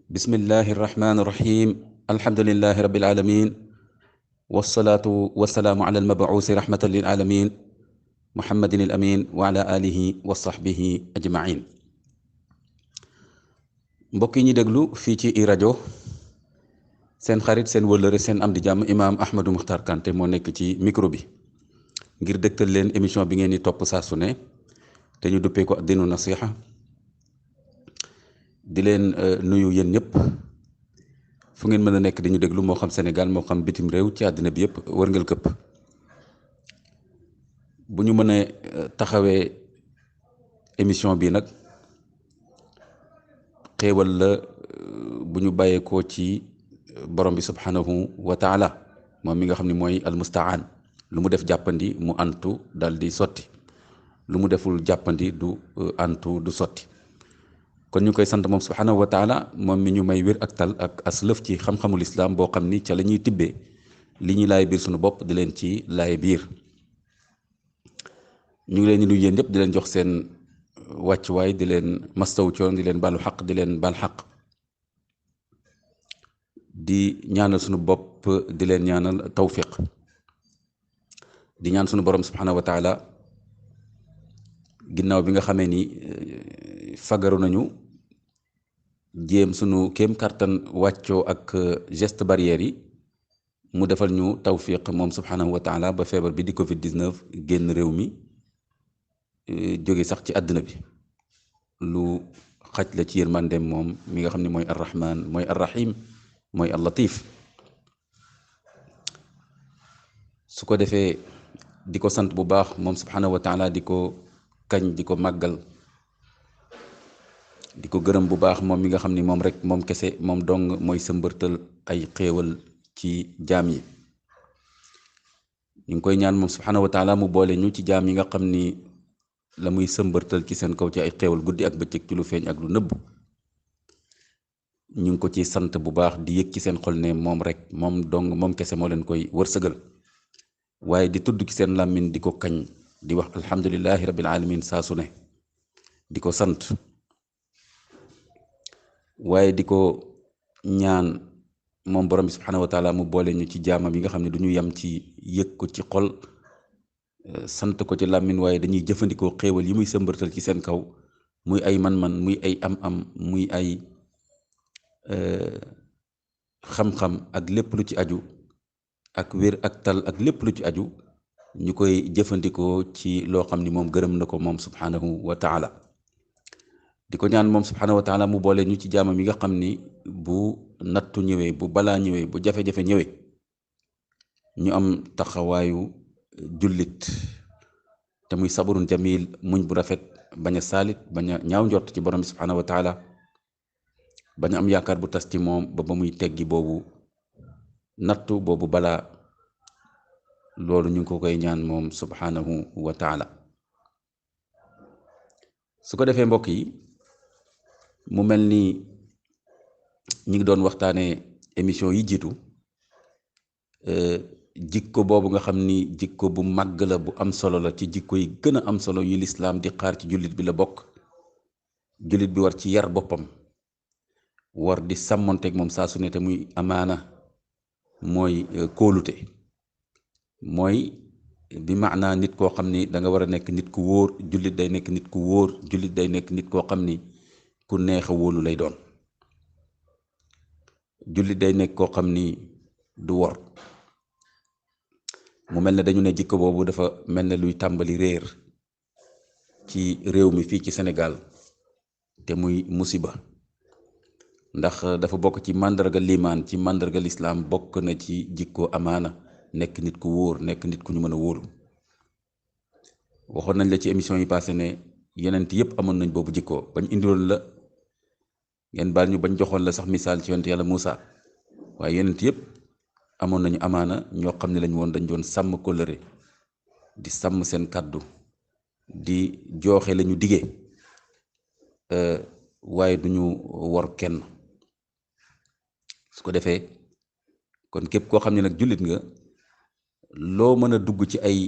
bismillahi irrahmani irrahim alhamdulilahi rabil alamin wasalaatu wasalaamu ala almabuusi rahmatan lil alamin muhammadin al amin wa ala alihi wa sahbihi ajmain mbokk yi ñi déglu fii ci iRadio seen xarit seen wëllëre seen am di jàmm imaam Ahmadou Mokhtar Kanté moo nekk ci micro bi ngir dëgtal leen émission bi ngeen di topp saa su ne te ñu duppee ko addinu nasiha di leen nuyu yéen ñëpp fu ngeen mën a nekk di ñu déglu moo xam Sénégal moo xam bitim réew ci àddina bi yëpp wërngal këpp bu ñu mënee taxawee émission bi nag xéewal la bu ñu bàyyeekoo ci borom bi subhanahu wa taala moom mi nga xam ne mooy almustaan lu mu def jàppandi mu antu dal di sotti lu mu deful jàppandi du antu du sotti kon ñu koy sant moom subhanahu wa taala moom mi ñu may wér ak tal ak aslëf ci xam-xamul islaam boo xam ni ca la ñuy tibbee li ñuy laay biir suñu bopp di leen ci laay biir ñu ngi leen di nuyu yéen ñëpp di leen jox seen wàccuwaay di leen mastaw coon di leen balu xaq di leen bal xaq di ñaanal suñu bopp di leen ñaanal tawfiq di ñaan suñu borom subhanahu wa taala ginnaaw bi nga xamee ni fagaru nañu jéem sunu kéem kartan wàccoo ak geste barrière yi mu defal ñu tawfiq moom subhanahu wa taala ba feebar bi di Covid 19 génn réew mi jóge sax ci àddina bi lu xaj la ci yërmandeem moom mi nga xam ne mooy arrahman mooy arrahim mooy allatif su ko defee di ko sant bu baax moom subhanahu wa taala di ko kañ di ko màggal di ko gërëm bu baax moom mi nga xam ni moom rek moom kese moom dong mooy sëmbërtal ay xéewal ci jaam yi ñu ngi koy ñaan moom subhanahu wa taala mu boole ñu ci jaam yi nga xam ni la muy sëmbërtal ci seen kaw ci ay xéewal guddi ak bëccëg ci lu feeñ ak lu nëbb ñu ngi ko ci sant bu baax di yëg ci seen xol ne moom rek moom dong moom kese moo leen koy wërsëgal waaye di tudd ci seen làmmiñ di ko kañ di wax alhamdulillahi rabbil alamin saa su ne di ko sant waaye di ko ñaan moom borom bi subhanahu wa taala mu boole ñu ci jaamam yi nga xam ne du ñu yem ci yëg ko ci xol sant ko ci làmmiñ waaye dañuy jëfandikoo xéewal yi muy sëmbërtal ci seen kaw muy ay man-man muy ay am-am muy ay xam-xam ak lépp lu ci aju ak wér ak tal ak lépp lu ci aju ñu koy jëfandikoo ci loo xam ni moom gërëm na ko moom subhanahu wa taala di ko ñaan moom subhanahu wa taala mu boole ñu ci jaamam yi nga xam ni bu nattu ñëwee bu balaa ñëwee bu jafe-jafe ñëwee ñu am taxawaayu jullit te muy sabarun jamil muñ bu rafet bañ a saalit bañ a ñaaw njort ci borom bi subhanahu wa taala bañ a am yaakaar bu tas ci moom ba muy teggi boobu nattu boobu balaa loolu ñu ngi ko koy ñaan moom subhanahu wa taala su ko defee mbokk yi mu mel ni ñi ngi doon waxtaanee émission yi jiitu jikko boobu nga xam ni jikko bu màgg la bu am solo la ci jikko yi gën a am solo yu lislaam di xaar ci jullit bi la bokk jullit bi war ci yar boppam war di sàmmonteeg moom saa su ne te muy amaana mooy kóolute mooy bi maanaa nit koo xam ni da nga war a nekk nit ku wóor jullit day nekk nit ku wóor jullit day nekk nit koo xam ni ku neex a wóolu lay doon jullit day nekk koo xam ni du wor mu mel ne dañu ne jikko boobu dafa mel ne luy tàmbali réer ci réew mi fii ci Sénégal te muy musiba ndax dafa bokk ci màndarga limaan ci màndarga lislaam bokk na ci jikko amaana nekk nit ku wóor nekk nit ku ñu mën a wóolu waxoon nañ la ci émission yi passé ne yonent yépp amoon nañ boobu jikko bañ indiloon la ngeen baal ñu bañ joxoon la sax misaal ci yonent yàlla Muusa waaye yonent yépp amoon nañu amaana ñoo xam ne lañu woon dañ doon sàmm kóllëre di sàmm seen kàddu di jooxe lañu digee waaye duñu wor kenn su ko defee kon képp koo xam ne nag jullit nga loo mën a dugg ci ay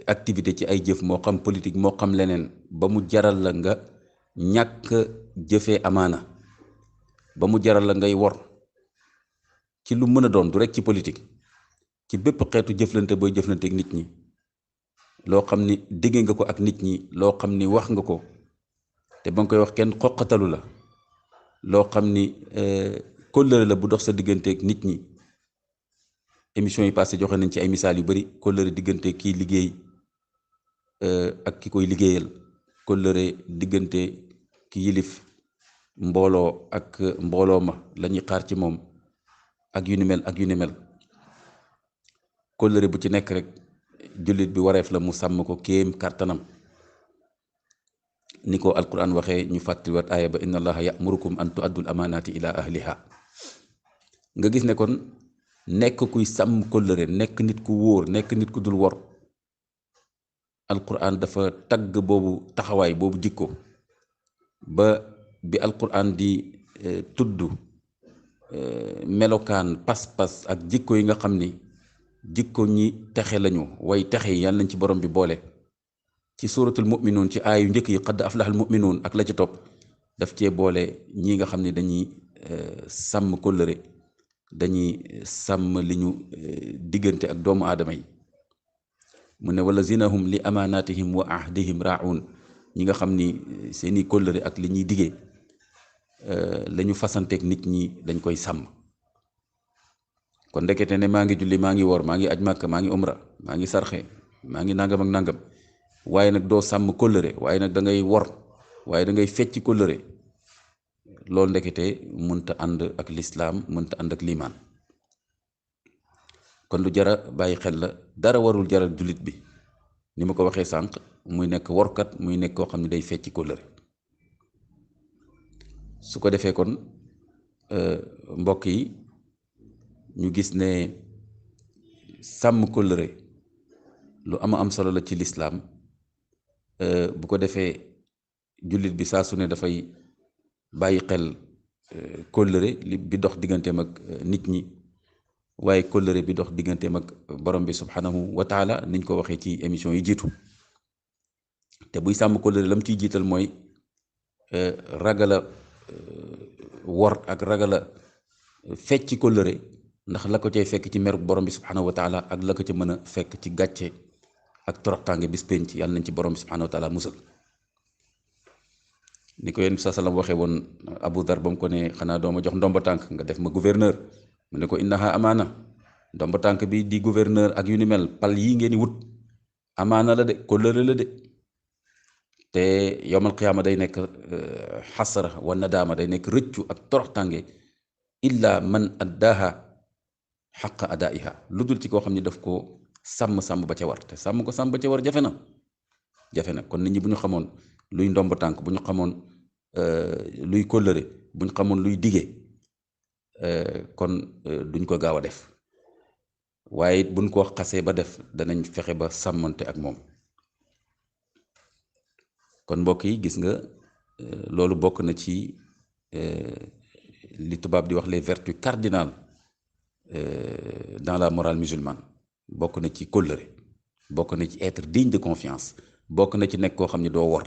activité ci ay jëf moo xam politique moo xam leneen ba mu jaral la nga ñàkk jëfee amaana ba mu jaral la ngay wor ci lu mën a doon du rek ci politique ci bépp xeetu jëflante booy jëflante ak nit ñi loo xam ni digge nga ko ak nit ñi loo xam ni wax nga ko te ba nga koy wax kenn xoqatalu la loo xam ni kóllëre la bu dox sa diggante ak nit ñi émission yi passé joxe nañ ci ay misaal yu bari kóllëre diggante kii liggéey ak ki koy liggéeyal kóllëre diggante ki yilif mbooloo ak mbooloo ma la ñuy xaar ci moom ak yu ni mel ak yu ni mel kóllëre bu ci nekk rek jullit bi wareef la mu sàmm ko kéem kàttanam ni ko alquran waxee ñu fàttaliwaat aaya ba inna allaha yamurukum an tuaddul amaanaati ila ahliha nga gis ne kon nekk kuy sàmm kóllëre nekk nit ku wóor nekk nit ku dul wor alquran dafa tagg boobu taxawaay boobu jikko ba bi alquran di tudd melokaan pas-pas ak jikko yi nga xam ni jikko ñi texe lañu way texe yi yàlla nañ ci borom bi boole ci suratul mu'minuun ci aayu njëkk yi qad aflahal mu'minuun ak la ci topp daf cee boole ñi nga xam ne dañuy sàmm kóllëre dañuy sàmm li ñu diggante ak doomu aadama yi mu ne wallazina hum li amaanatihim wa ahdihim raa'uun ñi nga xam ni seeni kóllëre ak li ñuy diggee la ñu fasanteeg nit ñi dañ koy sàmm kon ndekete ne maa ngi julli maa ngi wor maa ngi aj màkka maa ngi umra maa ngi sarxe maa ngi nangam ak nangam waaye nag doo sàmm kóllëre waaye nag da ngay wor waaye da ngay fecci kóllëre loolu ndekete mënta ànd ak lislaam mënta ànd ak liimaan kon lu jara bàyyi xel la dara warul jaral jullit bi ni ma ko waxee sànq muy nekk workat muy nekk koo xam ne day fecci kóllëre su ko defee kon mbokk yi ñu gis ne sàmm kóllëre lu am solo la ci lislaam bu ko defee jullit bi saa su ne dafay bàyyi xel kóllëre bi dox digganteem ak nit ñi waaye kóllëre bi dox digganteem ak borom bi subhanahu wa taala niñ ko waxee ci émission yi jiitu te buy sàmm kóllëre lam ciy jiital mooy ragala wor ak ragala fecc kóllëre ndax la ko cay fekk ci meru borom bi subhanahu wa taala ak la ko ca mën a fekk ci gàcce ak toroxtaange bis penc yàlla nañ ci borom bi subhanahu wa taala musal ni ko yéen sa salam waxee woon Abu Dar ba mu ko ne xanaa dooma jox ndomba tànk nga def ma gouverneur mu ne ko innaha amaana ndomba tànk bi di gouverneur ak yu ni mel pal yi ngeen di wut amaana la de kóllëre la de te yowmal qiyaama day nekk xasara wa nadaama day nekk rëccu ak toroxtaange illa man addaaha xaqa adaiha lu dul ci koo xam ne daf ko sàmm ba ca war te sàmm ba ca war jafe na kon nit ñi bu ñu xamoon luy ndomb tànk bu ñu xamoon luy kóllëre bu ñu xamoon luy dige kon duñ ko gaaw a def waaye it buñ ko xasee ba def danañ fexe ba sàmmante ak moom kon mbokk yi gis nga loolu bokk na ci li tubaab di wax les vertus cardinales dans la morale musulmane bokk na ci kóllëre bokk na ci être digne de confiance bokk na ci nekk koo xam ne doo wor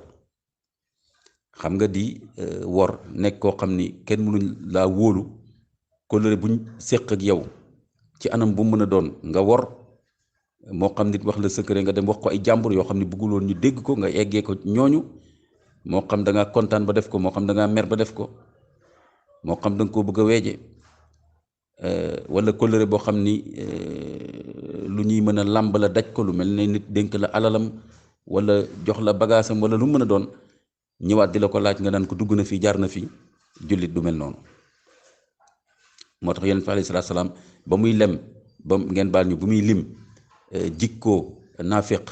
xam nga di wor nekk koo xam ni kenn mënuñ laa wóolu kóllëre buñ séq ak yow ci anam bu mën a doon nga wor moo xam nit wax la secret nga dem wax ko ay jàmbur yoo xam ne bëgguloon ñu dégg ko nga eggee ko ñooñu moo xam da ngaa kontaan ba def ko moo xam da ngaa mer ba def ko moo xam da nga koo bëgg a weeje wala kóllëre boo xam ni lu ñuy mën a làmb la daj ko lu mel ne nit dénk la alalam wala jox la bagaasam wala lu mën a doon ñëwaat di la ko laaj nga naan ko dugg na fii jaar na fii jullit du mel noonu moo tax yonent bi alayhi salaatu salaam ba muy lem ba ngeen baal ñu bu muy lim jikkoo naafiq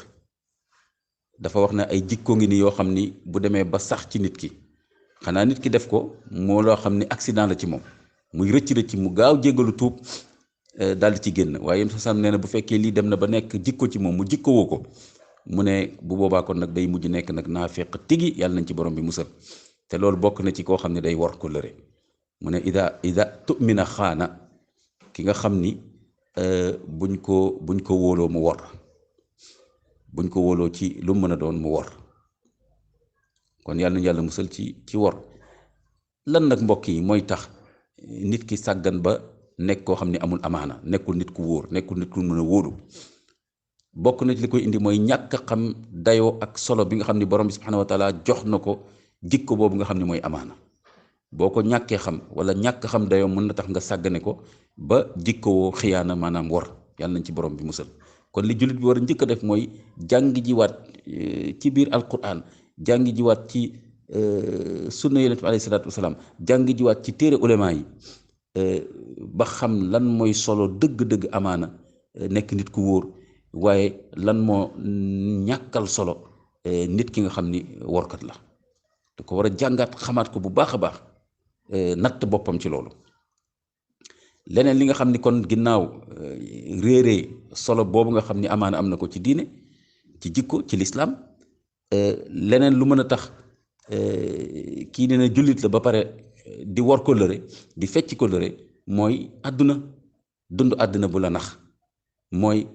dafa wax ne ay jikkoo ngi ni yoo xam ni bu demee ba sax ci nit ki xanaa nit ki def ko moo loo xam ni accident la ci moom muy rëcc mu gaaw jéggalu tuub daal di ci génn waaye yéen sam nee na bu fekkee lii dem na ba nekk jikko ci moom mu jikkowoo ko mu ne bu boobaa kon nag day mujj nekk nag naafiq tigi yàlla nañ ci borom bi musal te loolu bokk na ci koo xam ne day wor kóllëre mu ne ida tumina xaana ki nga xam ni buñ ko wóoloo mu wor buñ ko wóoloo ci lu mën a doon mu wor kon yàlla nañu yàlla musal ci wor lan nag mbokk yi mooy tax nit ki sàggan ba nekk koo xam ne amul amaana, nekkul nit ku wóor, nekkul nit ku mën a wóolu. bokk na ci li koy indi mooy ñàkk xam dayoo ak solo bi nga xam ni borom bi subhanahu wa taala jox na ko jikko boobu nga xam ne mooy amaana. boo ko ñàkkee xam wala ñàkk xam dayoo mën na tax nga sàggane ko ba jikkowoo xiyaana, maanaam wor. yàlla nañ ci borom bi musal. kon li jullit bi war a njëkk a def mooy jàng jiwaat ci biir alquran, jàng jiwaat ci sunna yonent bi alayhi salaatu wasalaam, jàng jiwaat ci téere ulama yi, ba xam lan mooy solo dëgg-dëgg amaana, nekk nit ku wóor, waaye lan moo ñàkkal solo nit ki nga xam ni workat la. da ko war a jàngaat xamaat ko bu baax a baax, natt boppam ci loolu. leneen li nga xam ni kon ginnaaw réeree solo boobu nga xam ni amaana am na ko ci diine, ci jikko, ci lislaam, leneen lu mën a tax kii ne na jullit la ba pare di wor kóllëre, di fecc kóllëre, mooy àdduna, dund àdduna bu la nax, mooy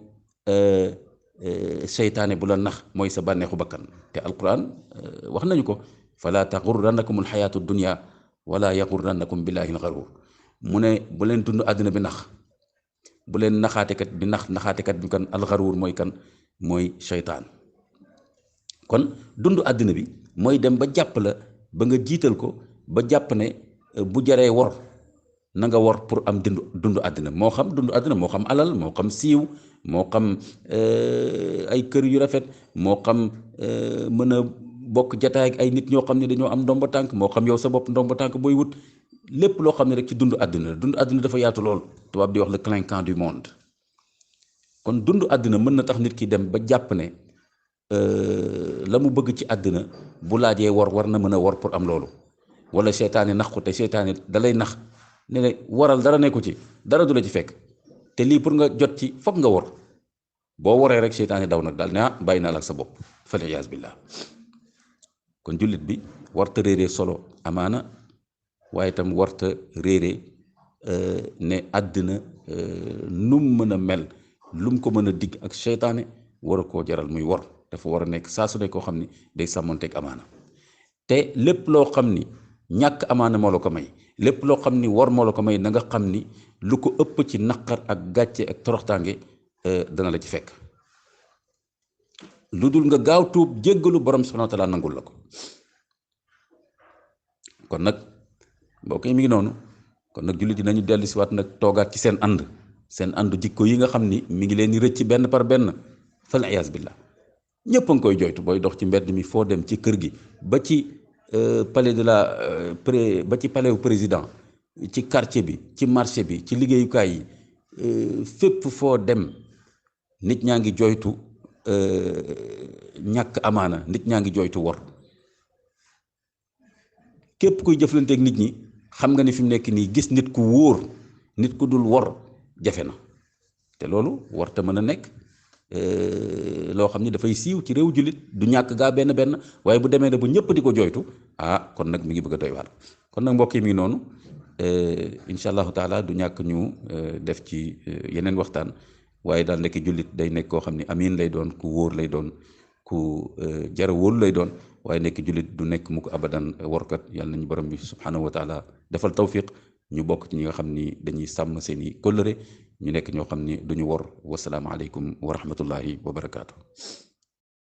seytaane bu la nax, mooy sa bànneexu bakkan. te alquran wax nañu ko, fala taxurrannakum alxayaatu dunya wala yaxurrannakum billahi alxaruur. mu ne bu leen dund àdduna bi nax, bu leen naxaatekat bi nax, naxaatekat bi kan alxaruur mooy kan, mooy seytaan. kon dund àdduna bi mooy dem ba jàpp la, ba nga jiital ko, ba jàpp ne bu jaree wor na nga wor pour am dund àdduna. moo xam dund àdduna, moo xam alal, moo xam siiw, moo xam ay kër yu rafet, moo xam mën a bokk jataay ak ay nit ñoo xam ne dañoo am ndomba tànk, moo xam yow sa bopp ndomba tànk booy wut. lépp loo xam ne rek ci dund àdduna, dund àdduna dafa yaatu lool. tubaab di wax le clinquant du monde. kon dund àdduna mën na tax nit ki dem ba jàpp ne la mu bëgg ci àdduna bu laajee war na mën a wor pour am loolu. wala seytaane nax ko, te seytaane dalay nax ne ne waral dara nekku ci, dara du la ci fekk, te lii pour nga jot ci foog nga wor. boo waree rek seytaane daw nag daal ne bàyyi naa la ak sa bopp, fal iyaas billah. kon jullit bi warta réeree solo amaana, waaye itam warta réeree ne àddina num mën a mel, lum ko mën a digg ak seytaane war a koo jaral muy wor. dafa war a nekk saa su ne koo xam ni day sàmmonteeg amaana. te lépp loo xam ni ñàkk amaana moo la ko may, lépp loo xam ni wor moo la ko may, na nga xam ni lu ko ëpp ci naqar ak gàcce ak toroxtaange dana la ci fekk. lu dul nga gaaw tuub jéggalu borom subhanahu wa taala nangul la ko. kon nag mbokk yi mi ngi noonu. kon nag jullit dinañu dellu si waat nag toogaat ci seen ànd jikko yi nga xam ni mi ngi leen di rëcc benn par benn, fal iyaas billah. ñëpp a ngi koy joytu, booy dox ci mbedd mi, foo dem, ci kër gi, ba ci palais de la ba ci palais président, ci quartier bi, ci marché bi, ci liggéeyukaay yi, fépp foo dem nit ñaa ngi joytu ñàkk amaana, nit ñaa ngi joytu wor. képp kuy jëflanteeg nit ñi xam nga ni fi mu nekk nii gis nit ku wóor, nit ku dul wor jafe na. te loolu warta mën a nekk loo xam ni dafay siiw ci réew jullit. du ñàkk gaa benn waaye bu demee ne bu ñëpp di ko jooytu, kon nag mi ngi bëgg a doy waar. kon nag mbokk yi mi ngi noonu, incha allahu taala du ñàkk ñu def ci yeneen waxtaan. waaye daal nekk jullit day nekk koo xam ni amiin lay doon, ku wóor lay doon, ku jara wóolu lay doon. waaye nekk jullit du nekk mu ko abadan workat. yàlla nañu borom bi subhanahu wa taala defal tawfiq ñu bokk ci ñi nga xam ni dañuy sàmm seeni kóllëre, ñu nekk ñoo xam ni duñu wor. wasalaamu aleykum wa rahmatullahi wa barakaatu.